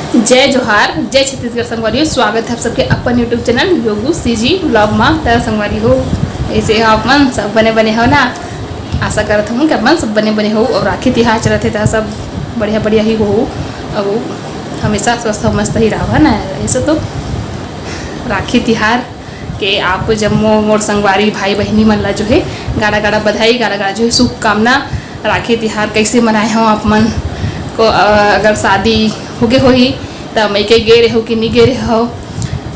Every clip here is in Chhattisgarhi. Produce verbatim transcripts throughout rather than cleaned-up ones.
जय जोहार, जय छत्तीसगढ़ संगवारी हो। स्वागत है आप सबके अपन YouTube चैनल योगू सीजी व्लॉग मा। त संगवारी हो, ऐसे हो आप मन सब बने बने हो ना? आशा करत हूँ कि अपन सब बने बने हो और राखी तिहार चलत हे त सब बढ़िया बढ़िया ही हो और हमेशा स्वस्थ मस्त ही रहो, है ना? ऐसे तो राखी तिहार के आप जम्मो मोर संगवारी भाई बहिनी मन ला जो है गाड़ा गाड़ा बधाई, गाड़ा गाड़ा जो है शुभकामना। राखी तिहार कैसे मनाए हो आप मन को, अ, अगर शादी होगे होही त मइके गे रहो कि नहीं गे रहो,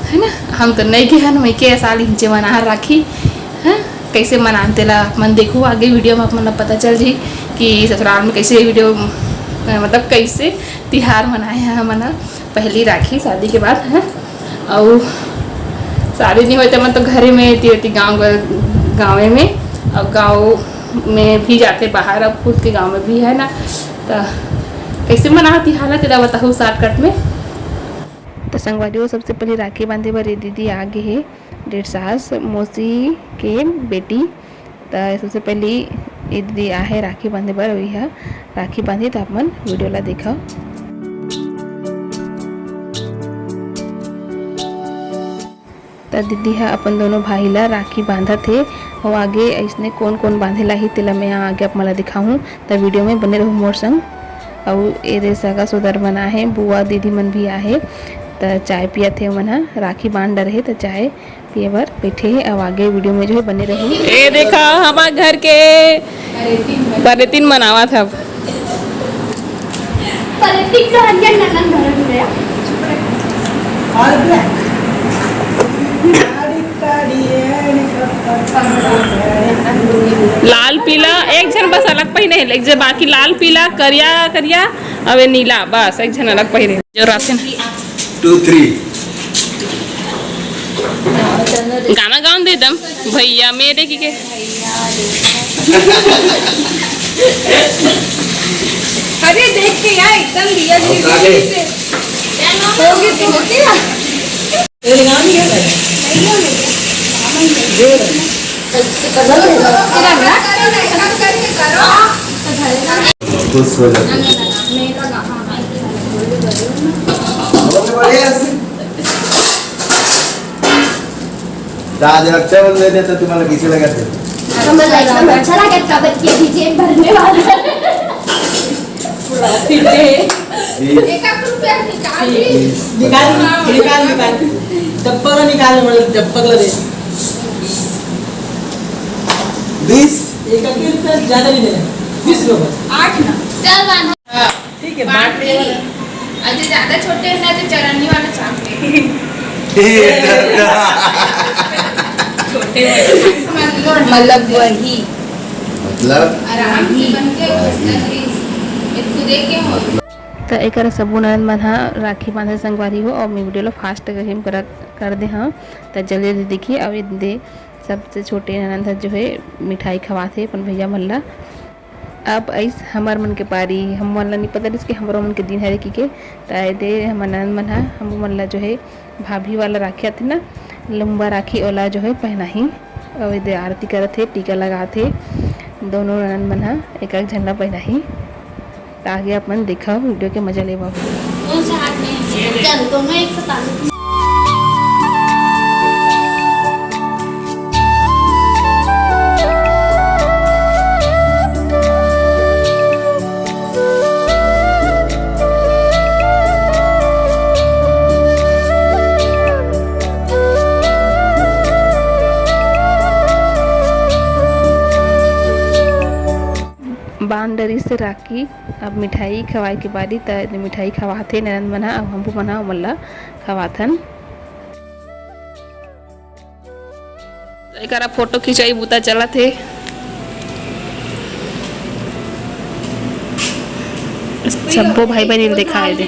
है ना? हम तो नहीं गे हन मइके, ए साल हिंचे मना राखी, हाँ? कैसे मनान तेला आप मन देखो आगे वीडियो में, आप मन ला पता चल जी कि ससुराल में कैसे वीडियो, अ, मतलब कैसे तिहार मनाए हैं हमन ह। पहली राखी शादी के बाद, है। अउ शादी नहीं होय त मन तो घरे में एती ओती गाँव, गाँवे में, अउ गाँव में भी जाते बाहर, अब खुद के गाँव में भी है ना, त कैसे मनाती हालत एला बताहू शॉर्टकट में। त संगवारी हो, सबसे पहले राखी बांधे बर ये दीदी आ गे हे, डेढ़ सास मौसी के बेटी। त सबसे पहले ये दीदी आहे राखी बांधे बर, वही हा राखी बांधी, त आप मन वीडियो ला देखव। त दीदी ह अपन दोनों भाई ला राखी बांधत हे, अउ आगे अइसने कोन कोन बांधे ला ही तेला मैं आगे आप मन ला दिखाहूँ, त वीडियो में बने रहू मोर संग। अउ एदे सगा सोदर मन आहे, बुआ दीदी मन भी आहे, त चाय पियत हे ओमन ह, राखी बांध डरे हे त चाय पिए बर बैठे हे। अउ आगे वीडियो में जो है बने रहू। ए देखा हमार घर के परेतिन मनावत हव। परेतिन का अंजन ननन घर में गया। लाल पीला एक झन बस अलग पहिने हे, एक जे बाकी लाल पीला करिया करिया, अबे नीला बस एक झन अलग पहिने जो राशन। Two three. गाना गाउन दे दम भैया मेरे की के। अरे देख के यार एकदम दिया और आगे। हो गया तो हो गया। खुश हो जाते। तो आज रक्षाबंधन है तो तुम्हारा कैसे लगा थे? तो मतलब एकदम अच्छा लगा, काबर कि अभी जेब भरने वाला है। एक आध रुपया निकाल ली। निकाल, निकाल, निकाल। डब्बा का निकाल, मतलब, डब्बा का दे। बीस। एक आध रुपया ज्यादा नहीं देना, बीस रुपये। आठ ना। चल बांध। हाँ, ठीक है, बांट बांट ले। अच्छा, ज्यादा छोटे हैं ना, तो चरन्नी वाला चाप ले। ए, छोटे वाले। मतलब वही। मतलब? आराम से बन के बस लकड़ी। एक खुदे के हो। त एकर सबो ननद मन ह राखी बांधे संगवारी हो, अउ मैं वीडियो ला फास्ट कहिम कर, कर दे हंव। त जल्दी जल्दी देखिए, अउ ये दे सबसे छोटे ननद ह जो है मिठाई खवाथे अपन भैया मन ला। अब आइस हमर मन के पारी, हम मन ला नहीं पता रहिस कि हमरो मन के दिन हरे कि के। त एदे हमर ननद मन ह हम मन ला जो है भाभी वाला राखी आथे ना, लंबा राखी, ओला जो है पहनाही। अउ एदे आरती करत हे, टीका लगात हे, दोनों ननद मन ह एक एक झन ला पहनाही। त आगे आप मन देखव, वीडियो के मजा लेवव। कौन सा हाथ में है? चल, दोनों एक साथ आ जाओ। बांध डरिस राखी, अब मिठाई खवाए के बारी, त मिठाई खवाथे ननद मन ह, अब हमू मन ह ओमन ला खवाथन। एकरा फोटो खिंचाई बूता चलत हे। सब्बो भाई बहिनी ल देखाए दे।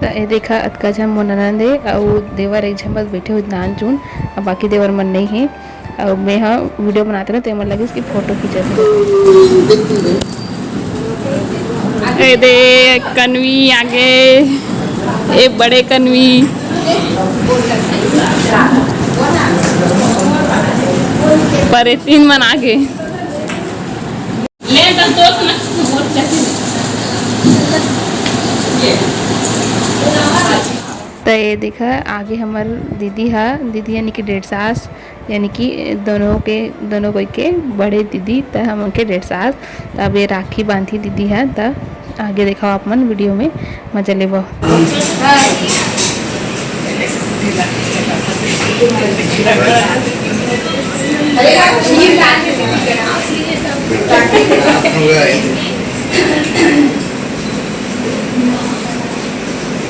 त ए देखा, अतका झन मोर ननद हे, अउ देवर एक झन बस बैठे हुए नान चुन, अउ बाकी देवर मन नहीं हे। अउ मैं ह वीडियो बनात रहे, तो एमन लगिस कि फोटो खींचत हे। ए दे, कनवी आगे, ए बड़े कनवी। परेतिन मन आगे। ले, तो दोस्त ना, बहुत जल्दी। त ये देखा, आगे हमर दीदी हा, दीदी यानी कि डेढ़ सास, यानी कि दोनों के, दोनों कोई के बड़े दीदी, त हमन के डेढ़ सास। त अब ये राखी बांधी दीदी हा, त आगे देखा आप मन वीडियो में, मजा लेबो।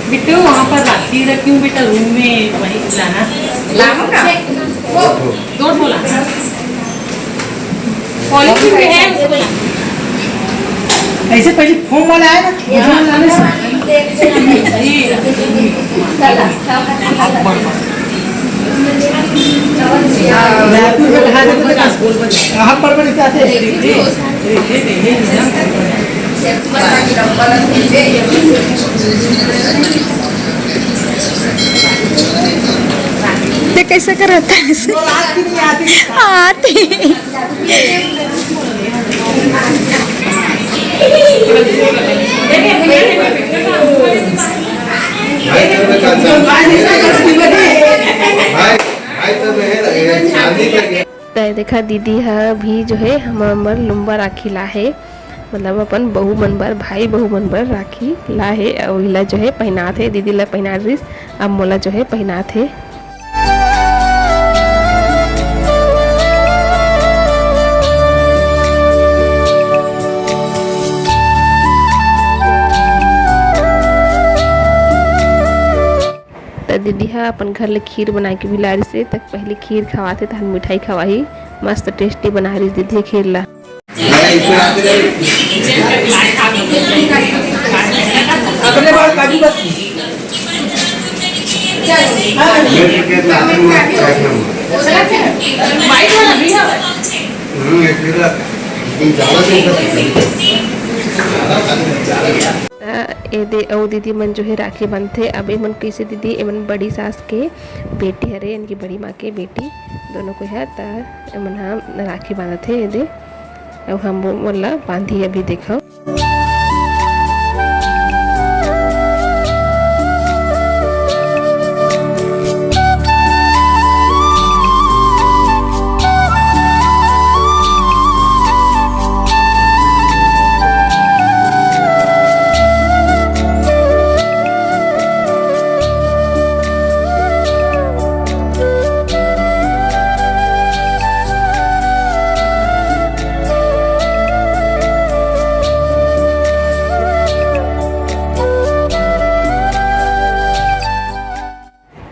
बिट्टू, वहाँ पर राखी रखी हूँ बेटा, रूम में वहीं लाना। लाऊंगा। दो ठो लाना। पॉलीथीन में है, उसको लाना। ऐसे पहले फोम वाला आया ना, वो जो लाने से। रायपुर में कहाँ रहते थे? कहाँ पर बड़े क्या थे? ते कैसे करता है? आती। भाई, भाई तो मैं, चांदी पे गया। त देखा, दीदी ह भी जो है हम, हमर लुम्बा राखी ला हे, मतलब अपन बहू मन बर, भाई बहू मन बर राखी ला हे, अउ इला जो है पहिनात हे। दीदी ला पहिनात रिस, अब मोला जो है पहिनात हे। त दीदी ह अपन घर ले खीर बना के भी ला रिसे, त पहले खीर खवाथे, तहन मिठाई खवाही। मस्त टेस्टी बना रिस दीदी ह खीर ला। अपने बाल काजू बस। त ए दे, अउ दीदी मन जो है राखी बांधथे। अब एमन कैसे दीदी, एमन बड़ी सास के बेटी हरे, इनकी बड़ी माँ के बेटी, दोनों को है। त एमन ह राखी बांधत हे ए दे, अउ हम वो मोला बांधी अभी देखो।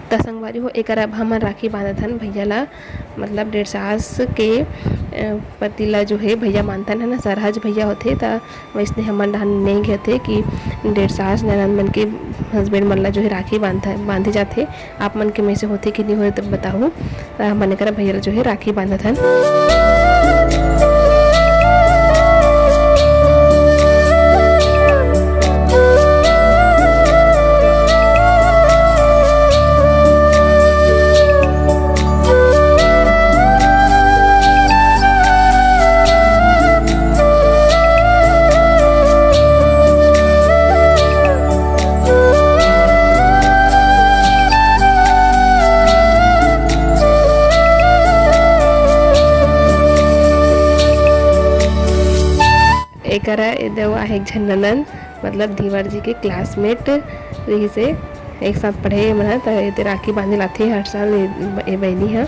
त संगवारी हो, एकर अब हमन राखी बांधत हन भैया ला, मतलब डेढ़ सास के, अ, पति ला जो है भैया मानथन, है ना, सरहज भैया होथे। त वैसने हमन डहन नेंग होथे कि डेढ़ सास ननद मन के husband मन ला जो है राखी बांध, बांधे जाथे। आप मन के में से होथे कि नहीं होथे, त बताहू। त हमन एकर भैया ला जो है राखी बांधत हन। एकरा ए दे अउ आहे एक झन ननद, मतलब धीवर जी के classmate रहिसे, एक साथ पढ़े मन ह, त एदे राखी बांधे लाथे हर साल ए, ए बहिनी ह,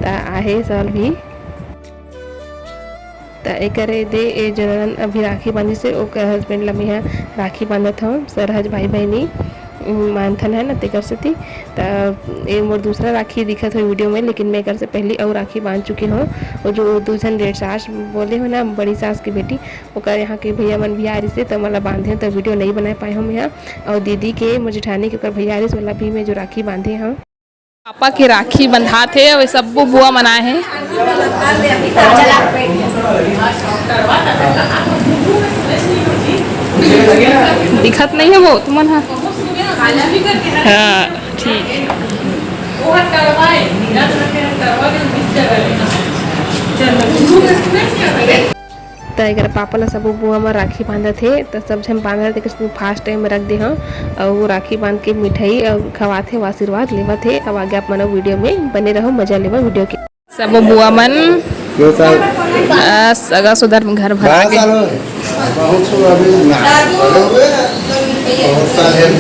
त आहे साल भी। त एकर ए दे, ए जो ननद अभी राखी बांधिसे, ओकर husband ला मेहा राखी बांधत हव, सरहज भाई बहिनी, उम, मानथन है ना, तेकर सेती। त ए मोर दूसरा राखी दिखत हो video में, लेकिन मैं एकर से पहली अउ राखी बांध चुके हव। वो जो दू झन डेढ़ सास बोले हो ना, बड़ी सास की बेटी, ओकर यहाँ के भैया मन भी आ रहिसे, त मोला बांधे, त video नहीं बना पाए हव मेहा। अउ दीदी के, मोर जेठानी के, ओकर भैया आ रहिस, ओला भी मैं जो राखी बांधे हव। पापा के राखी बंधात हे, अउ ये सब्बो बुआ मन आए हे। दिखत नहीं है वो तुमन हा। हाँ, ठीक। त एकर पापा ला सबो बुआ मन राखी बांधत हे, त सब झन बांधत हे, तेकर सेती fast time में रख दे हव। अउ राखी बांध के मिठाई अउ खवात हे, अउ आशीर्वाद लेवत हे। अब आगे आप मन video में बने रहो, मजा लेवा video के। सबो बुआ मन, क्यों साल? अ, सगा सुधर में घर भरा बस गे। साल हो। बहुत सो अभी ना, बड़े हो गए ना। बहुत साल है।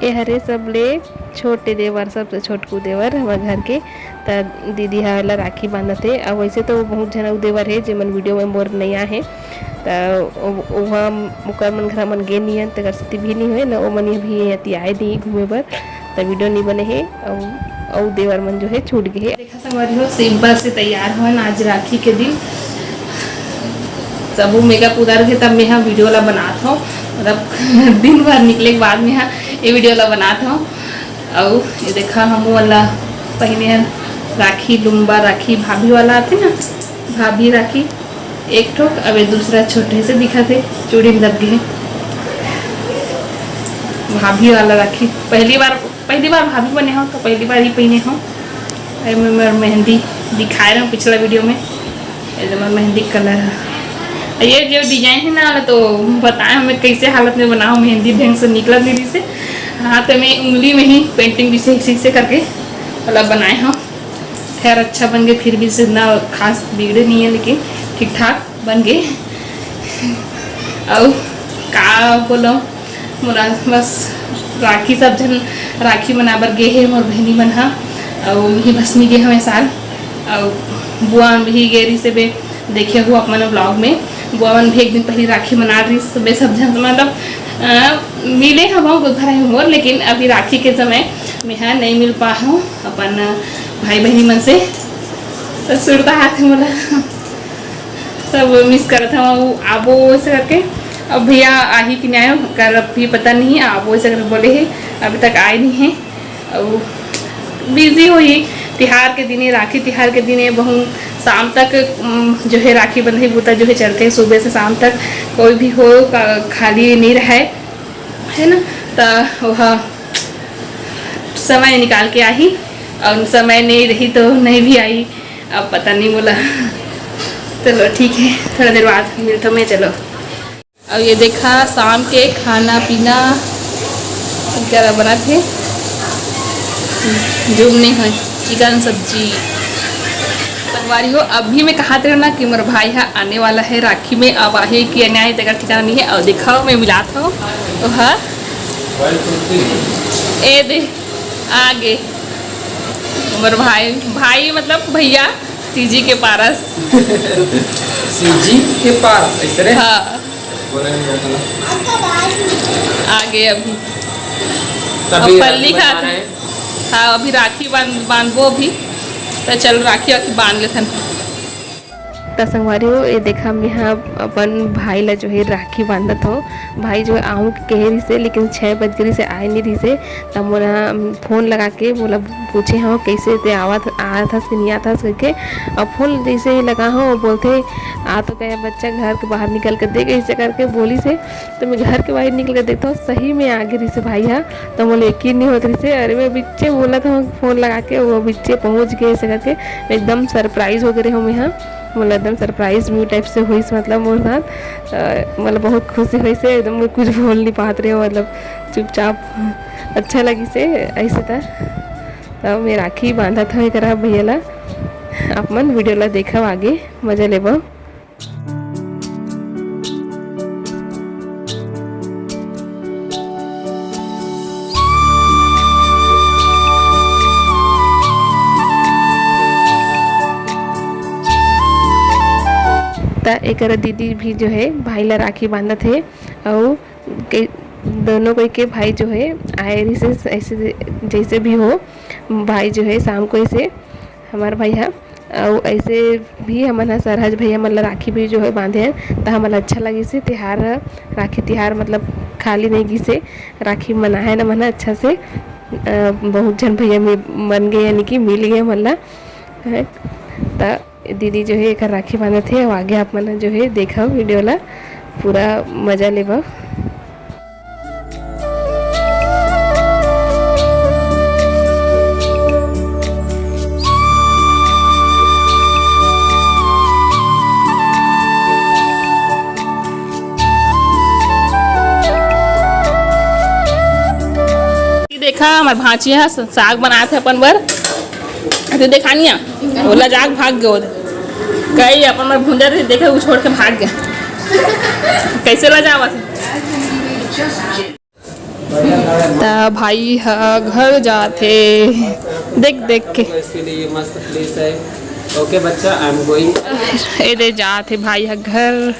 ए हरे सबले छोटे देवर, सबसे छोटकू देवर हमर घर के, त दीदी ह एला राखी बांधत हे। अउ वैसे तो बहुत झन अउ देवर हे, जेमन video में मोर नइ आए हे, त ओ-, ओहा ओकर मन घर मन गे नियन, तेकर सेती भी नइ होए न, ओमन भी एती आए दी घूमे बर, त video नइ बने हे। अउ, अउ देवर मन जो हे छूट गे हे। देखा संगवारी हो, सिंपल से तैयार होन आज राखी के दिन। सबो makeup उतार के तब मेहा video ला बनात हव, मतलब दिन भर निकले के बाद मेहा ये video ला बनात हव। अउ ये देखा, हमू वाला पहिने हन राखी, लुम्बा राखी, भाभी वाला आथे ना, भाभी राखी एक ठोक। अब ये दूसरा छोटे से दिखत हे, चूड़ी में दब गे हे, भाभी वाला राखी। पहली बार, पहली बार भाभी बने हव, तो पहली बार ही पहिने हव। अरे, मैं, मैं मेहंदी दिखाए रहे हूँ पिछला video में। ये जो मेहंदी colour है, ये जो design है ना, तो बताए हमें कैसे हालत में बनाओ, मेहंदी ढंग से निकलत नहीं रहिसे, हाथ में उंगली में ही painting जैसे ऐसे ऐसे करके मतलब बनाए हम। खैर, अच्छा बन गए, फिर भी इतना खास बिगड़े नहीं है, लेकिन ठीक ठाक बन गए। अउ का बोलूँ, मोला बस राखी, सब झन राखी मनाए बर गे हे मोर बहिनी मन ह, अउ ही बस नइ गे हवय साल, अउ बुआ मन भी गे रहिसे बे, देखे हो आप मन vlog में, बुआ मन भी एक दिन पहले राखी मना रहिस, तो मैं सब झन मतलब, अ, मिले हवं गुदभरा में मोर, लेकिन अभी राखी के समय में ह नइ मिल पाहूँ अपन भाई बहिनी मन से, तो सुरता हाथ मोला। सब miss करत हवं, आबो ऐसे करके। अब भैया आही कि नहीं आयो, कर अभी पता नहीं, आबो ऐसे करके बोले हे, अभी तक आए नहीं है। अउ busy होही, तिहार के दिने, राखी तिहार के दिने बहुत शाम तक, उम, जो है राखी बंधई बूता जो है चलते हैं, सुबह से शाम तक कोई भी हो का-, खाली नहीं रहे, है ना। त वह समय निकाल के आही, अउ समय नहीं रही तो नहीं भी आई। अब पता नहीं बोला। चलो ठीक है, थोड़ा देर बाद मिलता मैं। चलो, अब ये देखा शाम के खाना पीना क्या बना थे, जुमने है, chicken सब्जी। संगवारी हो, अभी मैं कहा थे ना कि मोर भाई हा आने वाला है राखी में, अब आहे कि नहीं आए तेकर ठिकाना नहीं है। और देखा मैं मिला था तो हा, ए दे आगे मोर भाई, भाई मतलब भैया, सीजी के पारस। सीजी के पारस, ऐसे रे? हाँ। बोले नहीं जाता ना। आगे अभी। तभी अब पल्ली राखी खा बना रहे हैं। हाँ, अभी राखी बांध, बांधबो अभी। तो चल राखी वाखी बांध लेथन। त संगवारी हो, ये देखा, मेहा अपन भाई ला जो है राखी बांधत हो। भाई जो है आहूँ के कहे रहिसे, लेकिन छः बज गे रहिसे, आए नहीं रहिसे। त मोला फोन लगा के मोला पूछे हो, "कैसे ते आवत, आत हस कि नहीं आत हस?" करके। अब फोन जैसे ही लगा हो, बोलते, "आ तो गए बच्चा, घर के बाहर निकल के देख," ऐसे करके बोलिसे। तो मैं घर के बाहर निकल के देखता हूँ, सही में आगे रहिसे भाई हा। तो मोला यकीन नहीं होत रहिसे, अरे मैं बिच्चे बोलत हूँ फोन लगा के, वो बिच्चे पहुँच गए ऐसे करके। एकदम surprise हो गए हूँ मैं हा। मोला एकदम surprise view type से होइस, मतलब मोर साथ। अ, मतलब बहुत खुशी होइसे, एकदम मैं कुछ बोल नहीं पात रहे हूँ, मतलब चुपचाप। अच्छा लगिसे ऐसे त। तब मैं राखी बांधत हूँ एकरा भैया ला। आप मन video ला देखव, आगे मजा लेबो। त एकर दीदी भी जो है भाई ला राखी बांधत हे, अउ के-, दोनों कोई के भाई जो है आए रिहिसे, ऐसे जैसे भी हो, भाई जो है शाम को ऐसे हमार भाई हा, अउ ऐसे भी हमन ह सरहज भैया मन ला राखी भी जो है बांधे हन, त हमन ला अच्छा लगिस हे तिहार ह, राखी तिहार मतलब खाली नहीं गिस हे, राखी मनाए हन हमन ह अच्छा से। अ, बहुत झन भैया मि-, मन गए, यानी कि मिल गए हमन ला, हैं? त दीदी जो है एकर राखी बांधत हे, अउ आगे आप मन ह जो है देखव video ला, पूरा मजा लेवव। हमर भांची ह साग बनात हे अपन बर। अरे देखानिया, ओला जाग भाग गयो। कई अपन बर भूंजा रही, देखे उ छोड़ के भाग गया। कैसे ला जावत हे? त भाई ह घर जाथे, देख देख के। इसके लिए ये मस्त प्लेस है। ओके बच्चा, आई एम गोइंग। ए दे जाथे भाई ह घर।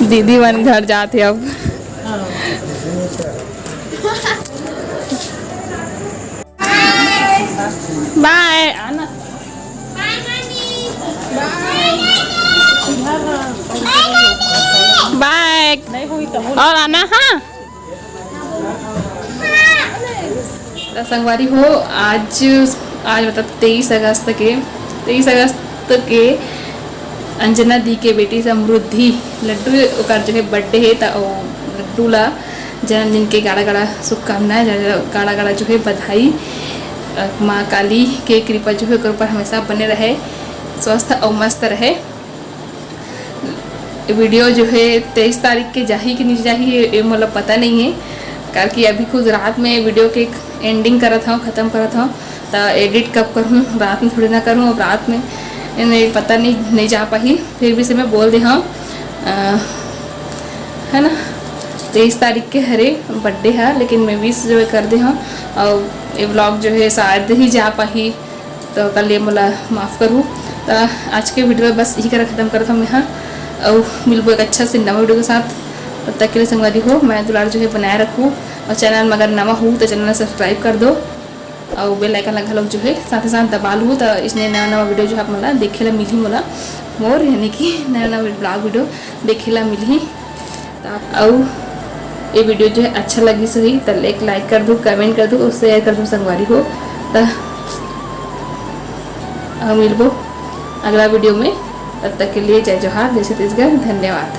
दीदी मन घर जाथे अब। बाय, आना। बाय। और आना, हाँ। त संगवारी हो, आज, आज मतलब तेईस अगस्त के, तेईस अगस्त के अंजना दी के बेटी समृद्धि लड्डू, ओकर जो है बर्थडे है, त ओ लड्डू ला जन्मदिन के गाड़ा गाड़ा शुभकामनाएं, गाड़ा गाड़ा जो है बधाई। अ, माँ काली के कृपा जो है ओकर ऊपर हमेशा बने रहे, स्वस्थ और मस्त रहे। वीडियो जो है तेईस तारीख के जाही कि नहीं जाही, ये, ये मोला पता नहीं है, काबर कि अभी खुद रात में वीडियो के एंडिंग करत हूँ, ख़त्म करत हूँ। त एडिट कब करूँ, रात में थोड़ी ना करूँ। अब रात में नहीं, पता नहीं, नहीं जा पाही, फिर भी से मैं बोल दे हूँ, अ, है ना, तेईस तारीख के हरे बर्थडे है, लेकिन मैं विश जो है कर दे हूँ। और ये व्लॉग जो है शायद ही जा पाही, तो कल ये मोला माफ़ करूँ। तो आज के वीडियो बस यही करा ख़त्म करत हूँ मैं, हाँ। और मिलबो एक अच्छा से नवा वीडियो के साथ। तब तक के लिए संगवारी हो, मैं दुलार जो है बनाए रखूँ। और चैनल में अगर नवा हो तो चैनल सब्सक्राइब कर दो और बेल आइकन ला घलोक जो है साथ ही साथ दबा लूँ, तो इसने नवा नवा वीडियो जो है आप मोला देखे ला मिलही, मोला मोर यानी कि नवा नवा ब्लॉग वीडियो देखे ला मिलही। तो आप अउ ये वीडियो जो है अच्छा लगी सही तो एक लाइक कर दो, कमेंट कर दो और शेयर कर दो संगवारी हो। तो अब मिलबो अगला वीडियो में, तब तक के लिए जय जोहार, जय छत्तीसगढ़, धन्यवाद।